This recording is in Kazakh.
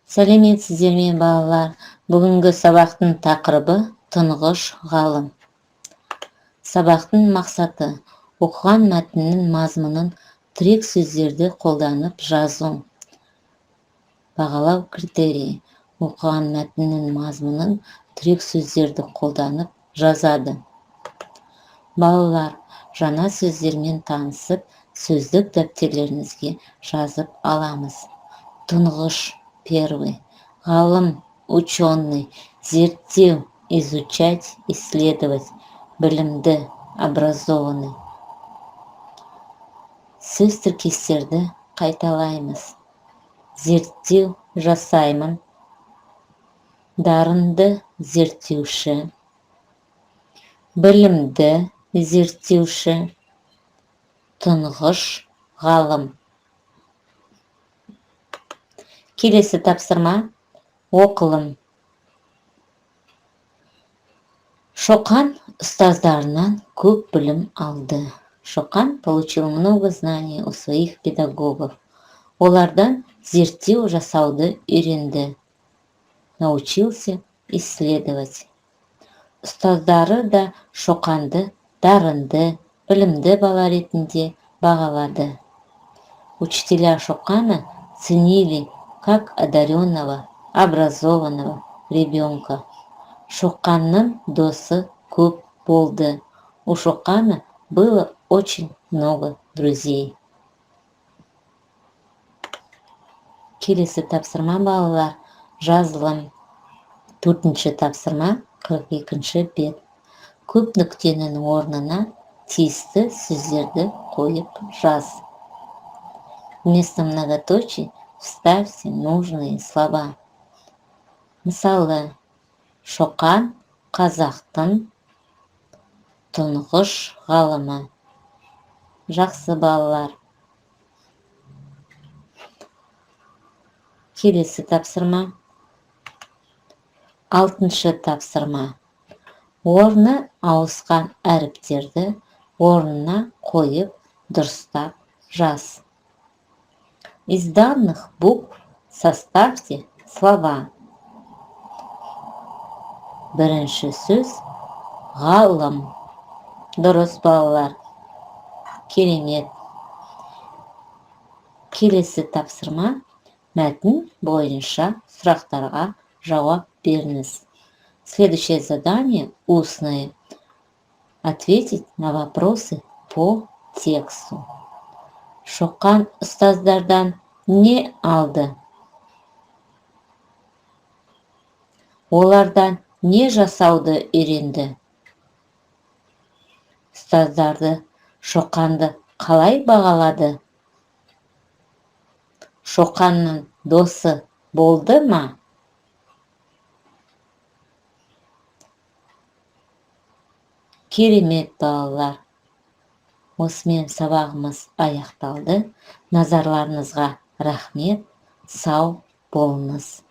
Сәлеметсіздер ме, балалар! Бүгінгі сабақтың тақырыбы: тұңғыш ғалым. Сабақтың мақсаты: оқыған мәтіннің мазмұнын тірек сөздерді қолданып жазу. Бағалау критерийі: оқыған мәтіннің мазмұнын тірек сөздерді қолданып жазады. Балалар, жаңа сөздермен танысып, сөздік дәптерлеріңізге жазып аламыз. Тұңғыш – первый, ғалым – ученый, зерттеу – изучать, исследовать, білімді – образованный. Сөз тіркестерді қайталаймыз: зерттеу жасаймын, дарынды зерттеуші, білімді зерттеуші, тұңғыш ғалым. Келесі тапсырма: оқылым. Шоқан ұстаздарынан көп білім алды. Шоқан получил много знаний у своих педагогов. Олардан зерттеу жасауды үйренді. Научился исследовать. Ұстаздары да Шоқанды дарынды, білімді бала ретінде бағалады. Учителя Шокана ценили как одаренного, образованного ребенка. Шоқанның досы көп болды. У Шокана было очень много друзей. Келесі тапсырма, балалар, жазылым. Төртінші тапсырма, 42-бет. Көп нүктенің орнына тиісті сөздерді қойып жаз. Вместо многоточий вставьте нужные слова. Мысалы, Шоқан – қазақтың тұңғыш ғалымы. Жақсы, балалар. Келесі тапсырма, алтыншы тапсырма. Орны ауысқан әріптерді орнына қойып, дұрыстап жаз. Из данных букв составьте слова. Бірінші сөз: ғалым. Дұрыс, балалар, керемет. Келесі тапсырма: мәтін бойынша сұрақтарға жауап беріңіз. Следующее задание устное: ответить на вопросы по тексту. Шоқан ұстаздардан не алды? Олардан не жасауды үйренді? Ұстаздарды Шоқанды қалай бағалады? Шоқанның досы болды ма? Керемет, балалар! Осымен сабағымыз аяқталды. Назарларыңызға рахмет, сау болыңыз!